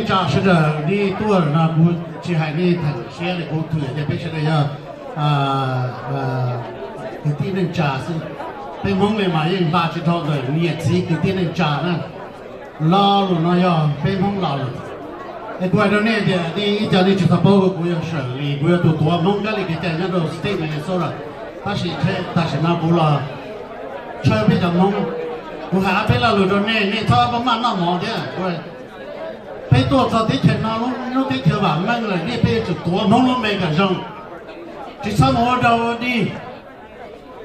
Tsa sawv daws nej tuaj no kuv tsis hais nej theem siab li, kuv thwm tias peb sawv daws yog kwv tij neej tsa xwb. Peb Hmoob li mas yeej hla tsis dhau ntawm niam txiv kwv tij neej tsa na. Lo lus no yog peb Hmoob lo lus. Es kuv hais rau nej tias nej ib co nej tsis tau paub kuv, kuv yog Sawm Lis, kuv yog tus tuav Hmoob kab li kev cai nyob rau state Minnesota. Tab sis tam sim no kuv los tshawb peb cov Hmoob. Kuv hais ob peb lo lus rau nej, nej txhob maj maj noj mov thiab. Peb tuaj txog teb chaws no, lub teb chaws vam meej lawm, nej peb yuav tsum tuav Hmoob lub npe kom zoo. Tsis txhob mus ua dog ua dig.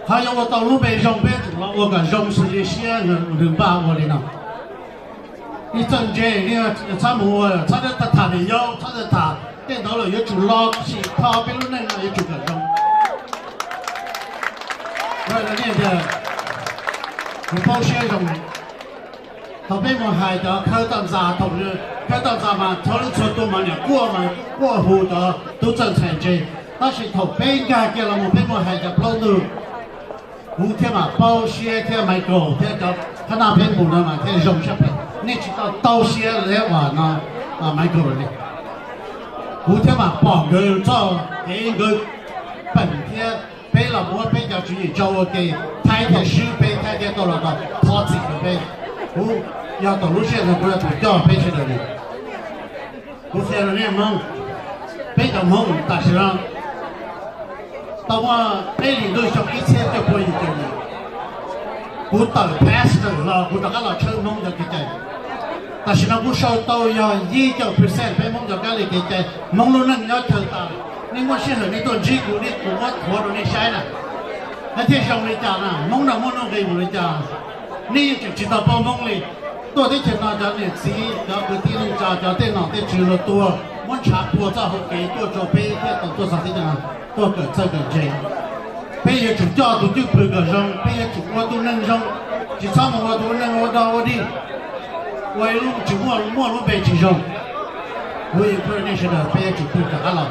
Qhov yuav ua tau lub npe zoo peb yuav tsum los ua kom zoo xws li siab nws npaj ua li no. Nej txawj ntse, nej txhob mus ua, txhob tham niam yau, txhob tham tej ntawd lawm, yuav tsum los sim kho peb lub neej no yuav tsum kom zoo. Kuv paub siab zoo. Thaum peb mus hais cov khawb toj ntxas, thaum khawb toj ntxas mas txhua leej txhua tus mas niam quaj mas quaj hu cov tub txawj ntxhais ntse. Tab sis thaum peb nkag kiag los mus peb mus hais cov plaub ntug, kuv thiaj mam paub siab thiab Michael thiab cov qhab naj peb mus no mas thiaj zoo siab phem. Nej tsis tau tau siab li uas no Michael li. Kuv thiaj mam pom nkawd txoj kev nkawd peem thiab peb los muab peb cov tswv yim tso ua ke, Thaib thiaj swb peb, Thaib thiaj tau los tau thov txim rau peb. Kuv yog thaum lub sij hawm no kuv yog tus coj peb sawv daws li. Kuv qhia rau nej Hmoob, peb cov Hmoob tam sim no tau muaj peb hlis ntuj xyoo ib txhiab cuaj pua yim caum yim, kuv tawm pastor los kuv rov qab los tshawb Hmoob cov kev cai. Tam sim no kuv sau tau yog yim caum percent peb Hmoob cov kab li kev cai, Hmoob lub neej nyob chaw tas. Nej muaj sij hawm nej tuaj ntsib kuv, nej kuv muab thuav rau nej saib na. Hais tias zoo li cas na, Hmoob no muaj nuj nqis mus li cas. Nej yeej tseem tsis tau paub Hmoob li. Tuaj teb chaws no cov niam txiv, cov kwv tij neej tsa, cov tej nom tej tswv los tuaj muab ntshav puag txoj hau kev tuaj rau peb thiaj tau tuaj txog teb chaws no, tuaj kawm txawj kawm ntse. Peb yuav tsum coj tus cwj pwm kom zoo, peb yuav tsum ua tus neeg zoo, tsis txhob mus ua tus neeg ua dog ua dig, ua ib lub tsis muaj, muaj lub npe tsis zoo. Kuv yeej pab nej sawv daws peb yuav tsum pw rov qab los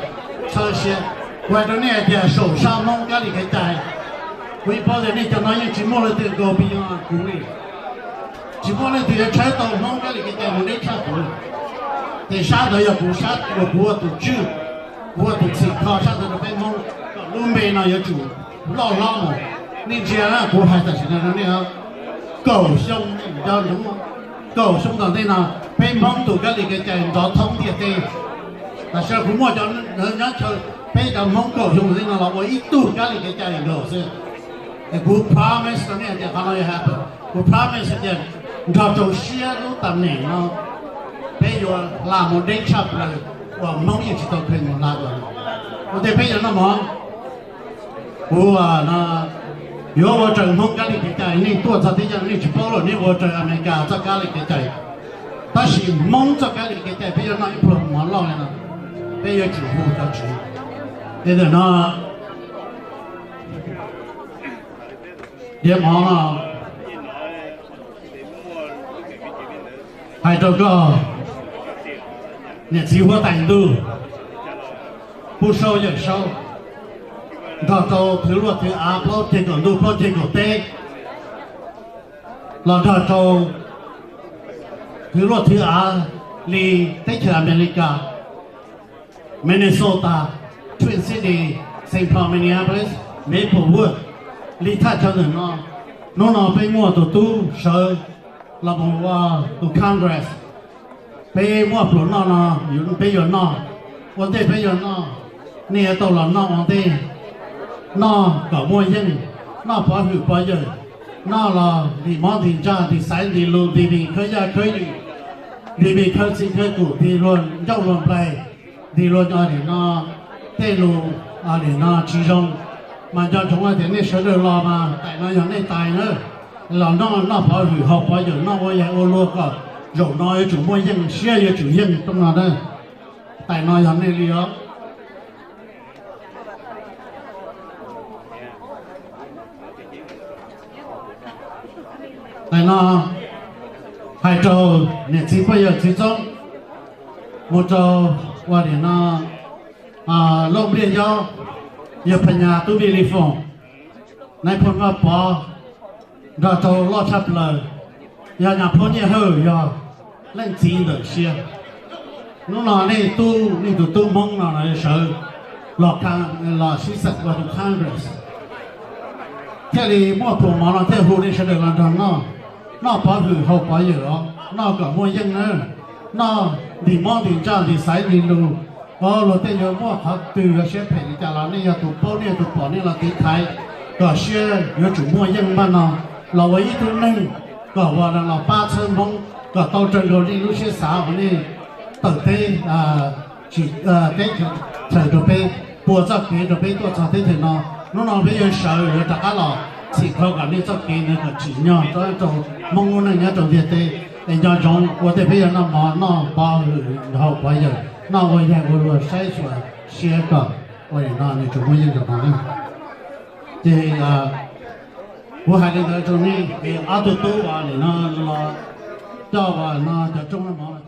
txhawb siab. Kuv hais rau nej hais tias saum sab Hmoob kab li kev cai, kuv yeej paub tias nej cov no yeej tsis muaj leej twg nkaus pes yog kuv li. Tsis muaj leej twg yuav tshawb tau Hmoob kab li kev cai mus deb tshaj kuv li. Ces sab ntawd yog kuv sab uas kuv ua tus tswj, kuv ua tus txhim kho sab ntawd rau peb Hmoob kom lub npe no yuav tsum loj hlob mus. Nej ntsia na, kuv hais tam sim no rau nej, kaum xyoo, kaum xyoo tom ntej no peb Hmoob tus kab li kev cai ntov thoob ntiaj teb. Tam sim no kuv muaj cov nyob chaw, peb cov Hmoob kaum xyoo tom ntej no los ua ib tug kab li kev cai nkaus xwb. Es kuv promise rau nej tias qhov no yuav happen. Kuv promise tias nrog rau siab lub tam neem no peb yuav hla mus deb tshaj plaws uas Hmoob yeej tsis tau kheev mus hla dua. Ua ntej peb yuav noj mov, kuv yuav ua raws Hmoob kab li kev cai. Nej tuaj txog teb chaws nej tsis paub los nej ua raws Amelikas txoj kab li kev cai. Tab sis Hmoob txoj kab li kev cai peb yuav noj ib pluag mov loj li no, peb yuav tsum hu cov tswv. Ces ntawm no diav mov no hais rau koj niam txiv huab tais ntuj, Pub Saub Yawm Saub, nrog rau thwv luaj thwv av plaub ceg kaum ntuj plaub ceg kaum teb, los nrog rau thwv luaj thwv av li teb chaws Amelikas, Minnesota, Twin City, Saint Paul, Minneapolis, Maplewood, li thaj chaw ntawm no. Hnub no peb muaj tus tub sawv los mus ua tus Congress. Peb muaj pluas noj no, peb yuav noj. Ua ntej peb yuav noj, nej yuav tau los noj ua ntej. Noj kom muaj yeej, noj pov hwm pov yawm, noj los ntim mob ntim ntsaj ntim xaiv ntim lus ntim mis khawb yaj khawb ywm, ntim mis khawb txij khawb kum ntim luag ncauj luag nplaig, ntim luag nim no tej lus nim no tsis zoo. Mas nco ntsoov tias nej sawv daws los mas tais no yog nej tais na. Los noj, noj pov hwm haus pov yawm, noj ua yaig ua luag kom zaum no yuav tsum muaj yeej, siab yuav tsum yeej rooj no na. Tais no yog nej li os. Tais no hais rau niam txiv pog yawm txiv txoob, mus rau ua nim no Lauj Npliaj Yob, yog Phas Nyas tub Npis Lis Foom, Nais Phoo Vaj Pov, nrog rau loj tshaj plaws, yog Nyas Phoob Nyiaj Hawj, yog leej txiv ntawm Sia. Hnub no nej tub, nej tus tub Hmoob no sawv los, los sib xeem ua tus Congress, thiaj li muaj pluas mov no thiaj hu nej sawv daws los nrog noj, noj pov hwm haus pov ywm os, noj kom muaj yeej nawb, noj ntim mob ntim ntsaj ntim xaiv ntim lus. Luag tej yuav muaj qhov twg yuav siab phem li cas los nej yog tus paub nej yog tus pom nej los tiv thaiv kom siab yuav tsum muaj yeej npaj no los ua ib tug neeg kom ua los pab txhawb Hmoob kom tau raws nkaus nej lub siab xav uas nej tawm teb, teb chaws rau peb, pua txoj kev rau peb tuaj txog teb chaws no. Hnub no peb yuav sawv yuav rov qab los txhim kho kom nej txoj kev ntawd kom tsim nyog rau Hmoob lub neej nyob rau ntiaj teb. Es nco ntsoov ua tej peb yuav noj mov noj pov hwm haus pov ywm, noj ua yaig ua luag saib xyuas siab kom ua li no nws tsuas muaj yeej nkaus no na. Ces kuv hais li ntawd rau nej es ob tug tub uas nim no los coj uas no cov rooj noj mov no